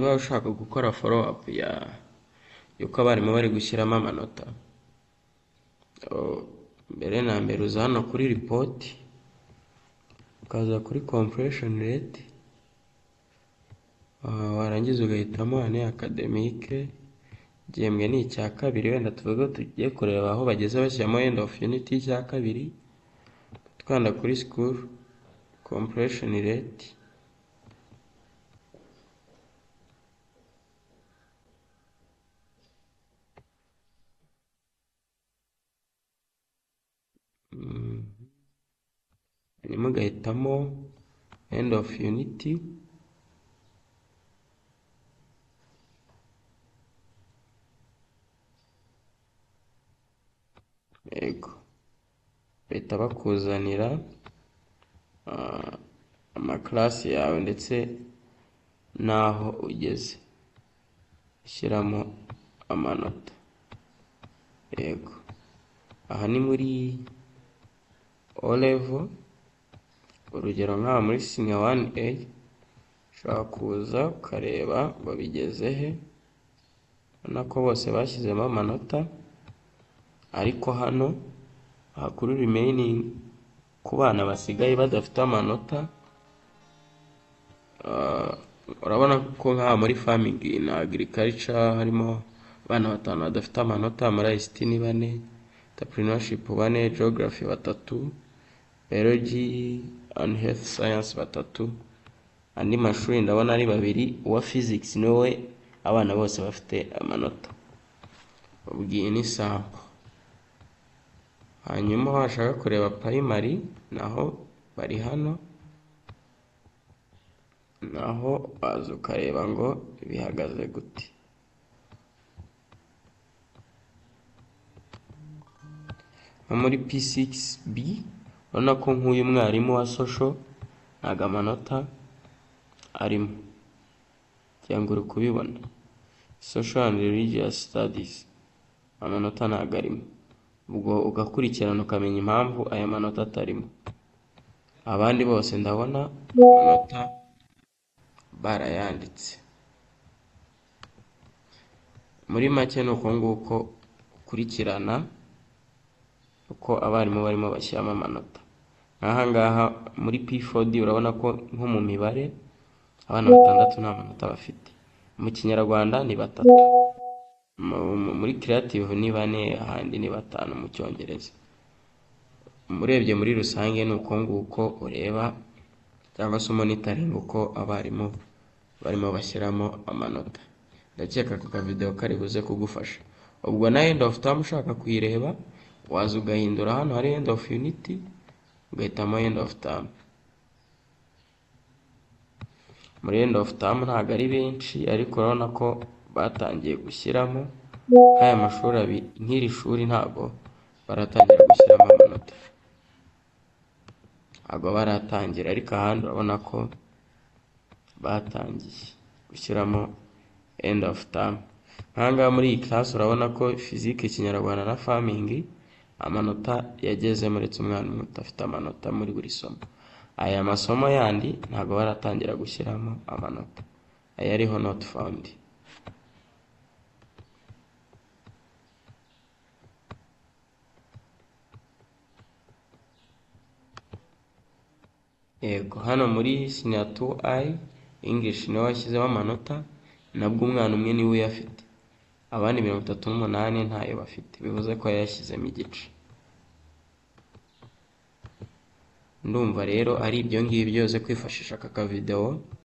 Niba ushaka gukora follow up ya y'uko abarimu bari gushyiramo amanota, mbere na mbere uza hano kuri report, ukaza kuri completion rate, warangiza ugahitamo année académique, igihembwe ni icya kabiri, wenda tuvuge tugiye kureba aho bageze bashyiramo end of unit y'icya kabiri, twanda kuri school completion rate, hanyuma ugahitamo end of unit, yego, bahita bakuzanira amakarasi yawe ndetse n'aho ugeze ushyiramo amanota. Yego, aha ni muri O level, urugero nk'aha muri senior 1A ushobora kuza ukareba ngo bigeze he, urabona ko bose bashyizemo amanota, ariko hano aha kuri remaining ku bana basigaye badafite amanota, urabona ko nk'aha muri farming na agriculture harimo abana 5 badafite amanota, muri ICT ni 4, entrepreneurship 4, geography 3, biology and health science 3, andi mashuri ndabona ari 2, uwa physics niwe abana bose bafite amanota. Ubwo iyi ni sample. Hanyuma washaka kureba primary naho bari hano, naho waza ukareba ngo bihagaze gute. Nko muri P6B urabona ko nk'uyu mwarimu wa social ntago amanota arimo, cyangwa uri kubibona, social and religious studies amanota ntago arimo, ubwo ugakurikirana ukamenya impamvu aya manota atarimo. Abandi bose ndabona amanota barayanditse. Muri make ni uko nguko ukurikirana uko abarimu barimo bashyiramo amanota. Nk'aha ngaha muri P4D urabona ko nko mu mibare abana 6 nta manota bafite, mu Kinyarwanda ni 3, muri creative ni 4, ahandi ni 5 mu Cyongereza. Urebye muri rusange ni uko nguko ureba cyangwa se umonitoring uko abarimu barimo bashyiramo amanota. Ndakeka aka video kari buze kugufasha. Ubwo na end of term ushaka kuyireba waza ugahindura hano hari end of unit ugahitamo end of term. Muri end of term ntabwo ari benshi, ariko urabona ko batangiye gushyiramo nk'aya mashuri abiri, nk'iri shuri ntabwo baratangira gushyiramo amanota, ntabwo baratangira, ariko ahandi urabona ko batangiye gushyiramo end of term. Nk'aha ngaha muri iyi class urabona ko physique, Ikinyarwanda na farming amanota yagezemo, uretse umwana umwe udafite amanota muri buri somo. Aya masomo yandi ntabwo baratangira gushyiramo amanota, aya ariho not found. Yego, hano muri senior 2I English niwe washyizemo amanota, nabwo umwana umwe niwe uyafite, abandi 38 ntayo bafite, bivuze ko yayashyizemo igice. Ndumva rero ari ibyo ngibyo byose kwifashisha aka kavideo.